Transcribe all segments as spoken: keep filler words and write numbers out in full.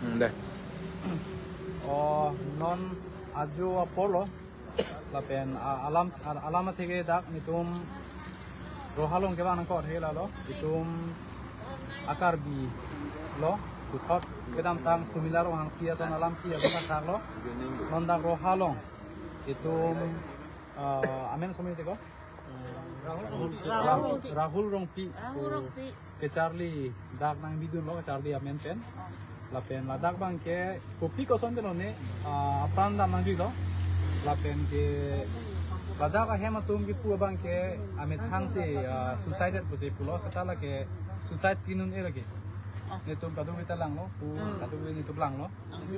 Hmm, deh. Oh, non ajo apor lo. Lapen a-, alam a-, alam atheke dak netum Roha along kevang nangkok atheke lalo. Itum a-Karbi lo. Puthot kedamtang Sumila Ronghangpi ason alam ki ason athak lo. Non dak Roha along itum, ah, amen somoi teko? Rahul Rongpi. Rahul Rongpi. Rahul Rongpi. Kacharli dak nangbidun lo, kacharli amen pen. Lapen ladak abangke kopi koson pen one, ah, apran dam nangji lo. Lapen ke ladak ahem atum kipu abangke amethang si, ah, suicided pusi pulo, seta lake suicide pinun-e lake. Netum kadokave ta langlo, pu Hmm. kadokave netum langlo.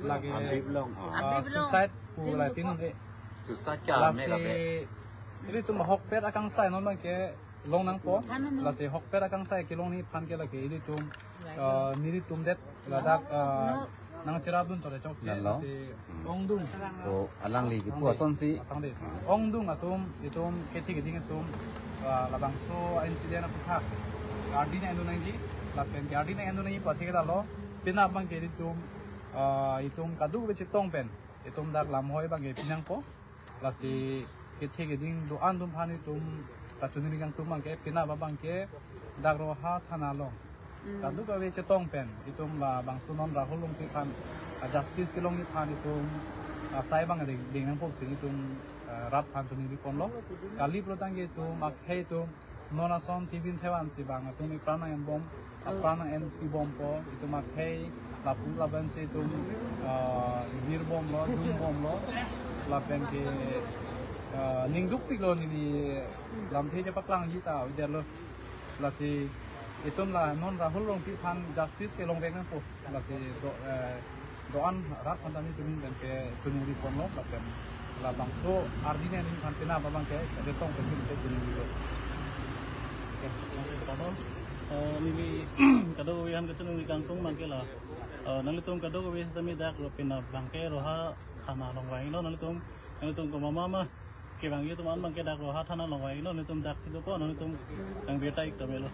Lake, Abib long, oh. ah, Abib long. Suicide pu Sim la pupok. Pinun-e. Suicide ke amek abe. Lasi ilitum ahokpet akangsai non abangke long nangpo. Lasi ahokpet akangsai kelongji aphan ke lake ilitum, ah, nelitum det ladak, ah, nangcherapdun chot chokche. Lalo. Lasi ongdung. O, alangli kipu ason si. Atang de. Ongdung atum, itum kethe keding atum, ah, labangso incident aputhak ardi nang-endun nangji, lapen ke ardi nang-endun nangji pu atheke lalo, penap abangke ilitum, ah, itum kadokave chetong pen itum dak lamhoi abangke pi nangpo. Lasi kethe keding do-an atum aphan itum kachiningri kangtung abangke, penap abangke dak Roha thana along. Hmm. Kadokave chetong pen itum labangso non Rahul Rongpi aphan, ah, justice kelongji aphan itum, ah, sai abang ding, ding nangpo pusi itum, ah, rat aphan chiningri ponlo. Kali pulo tangte itum akhei atum non ason thibin thevan si bang atum ipran nang-enbom, apran nang-enpibompo, itum akhei lapu laban si itum, ah, virbomlo, jumbomlo, lapen ke, ah, ning dukpiklo neli lamthe chepaklangji ta avedetlo. Lasi itum la non Rahul Rongpi aphan justice kelongvek nangpo. Lasi do, eh, do-an rat aphan ta netum ahin pen ke chiningri ponlo, lapen labangso ardi nangji aphan penap abangke chetong pen ke chiningri lo. Oke, terima kasih, Pak Dol. Eh, neli kadokave aphan kachiningri kangtung abangke la, eh, nanglitum kadokave setame dak lo penap abangke Roha thana along vanglo, nanglitum, nanglitum komat ma kevangji atum an abangke dak Roha thana along vanglo, netum dak si dopo, netum nang beta ik tame lo.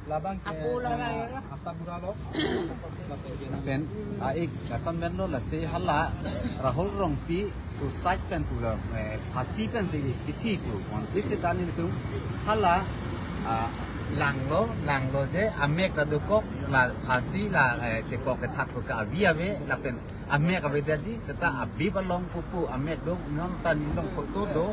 Labang ke Apo la nang ra ya. Asa bura lo. Pen, a-ik, kason pen lo lasi hala Rahul Rongpi suicide pen pulo, eh, phasi pen si kithi pu. Wan isi tani tu hala, ah, langlo, langlo je, amek ta dokok, la phasi la, eh, chekok kethat ko ka avi ave, lapen amek avedetji, seta Abib along pupu amek do, non ta nelong photo do,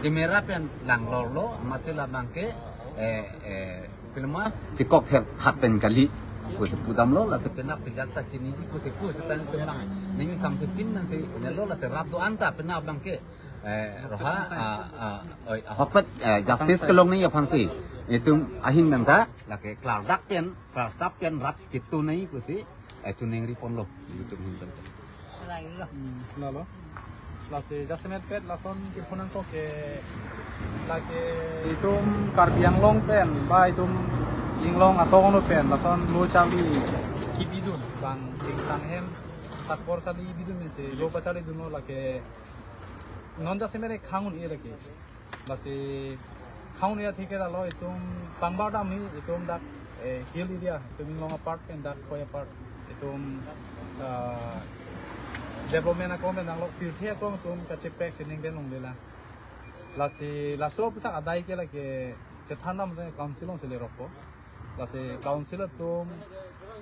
camera pen langlorlo, amat si labang ke, eh, eh, pilma, chekok ther khat pen kali, pusi pudamlo, lasi penap si jak ta chiniji, pusi pu, seta netum lang, ning samse pin nang si, nelo lasi rat do-an ta penap abangke, eh, Roha, ah, ah, oi, ahokpet, eh, justice kelongji aphan si, itum ahin pen ta, lake klardak pen, klarsap pen rat chitu nai pusi, eh, chiningri ponlo, itum ahin pen. Selain lo. Hmm, lalo. Lasi jasemet pet lason kipu nangkok ke lake itum Karbi Anglong pen, ba itum inglong atong ono pen, lason lo charli kibidun, bang ingsang hem, sakor sali bidun si, lo pacharlidunlo lake non jasemet khang un-e lake. Lasi khang un-e atheke lalo itum pangbar damji itum dak, eh, hill area, itum inglong apart pen dak koi apart, itum, ah, development aklong pen nanglo pirthe aklong itum kachepek sining pen longlelang. Lasi laso aputhak adai ke lake chethan dam council along si lerokpo. Lasi council atum,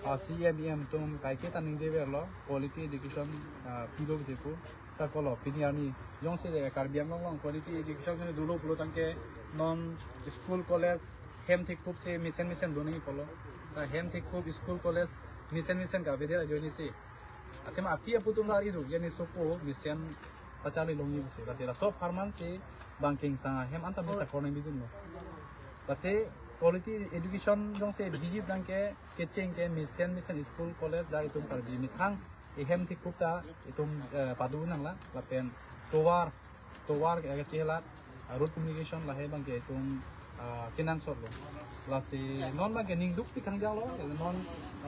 ah, C E M, E M atum kaike ta ningjeverlo, quality education, ah, pilo pusi pu. Ta kolo, pini arni jongsi le Karbi Anglong along quality education dolo pulo tangte non school college hem thik kup si mesen mesen do nangji pulo. Ta hem thik kup school college mesen mesen ka avedet ajoine si. Athema api apo atum ri do, ya ne sopo mesen pacharli longji pusi. Lasi laso apharman si bang ke ingsang ahem anta mesen sakor nangbidunlo. Lasi quality education jongsi bijit tangte kecheng ke mesen mesen school college dak itum Karbi methang ehem thik kup ta itum, eh, padu nanglang, lapen tovar, tovar ke, eh, chelat, ah, road communication lahei bang ke itum, ah, kenangsotlo. Lasi non bang ke ning dukpik kangjanglo, non,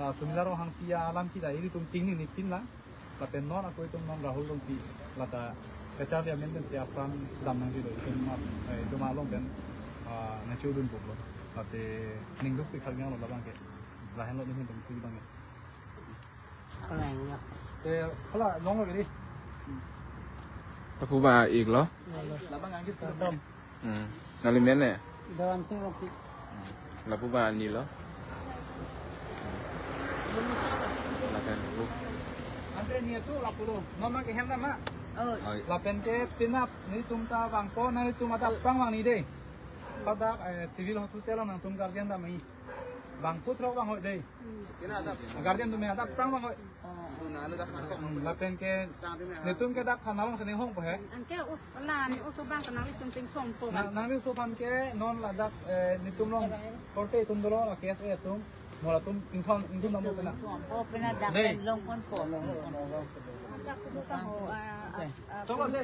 ah, Sumila Ronghangpi alam kita ilitum tingning ni pinlang, lapen non ako itum non Rahul Rongpi lata kacharli amen pen si apran dam nangjilo, itum, eh, itum along pen, ah, nangchodun puklo. Ase ning duk pikak yang lo labang ke. Lahen lo ning duk pikak bang ke. Kaleng ya. Te hala long lo ke di. Lapu abang ik lo. Labang angkit dam. Hmm. Nangli men ne? Dawan Sing Rongpi. Lapu abang ani lo. Lapen lapu. Ante ni tu lapu lo. Mama ke hem dam ma. Oh, Oi. Lapen ke pinap netum ta bang ko, netum adap prang bang ni de. Pada eh, civil hospital nangtum guardian dam ni. Bang putrok bang hoi de. Guardian tum adap prang bang hoi. Lapen ke netum ke dak thana along sene hong po he. anke us lan us bang kenal itum sing phong po. Na nangli so pan ke non ladak eh, netum long korte tum dolo la K S A tum. Mola tum ingthon ingthon namo kena. Phong po pena dak Dei. Long pon po. Dak sudah tahu. Ah, ah, Coba deh.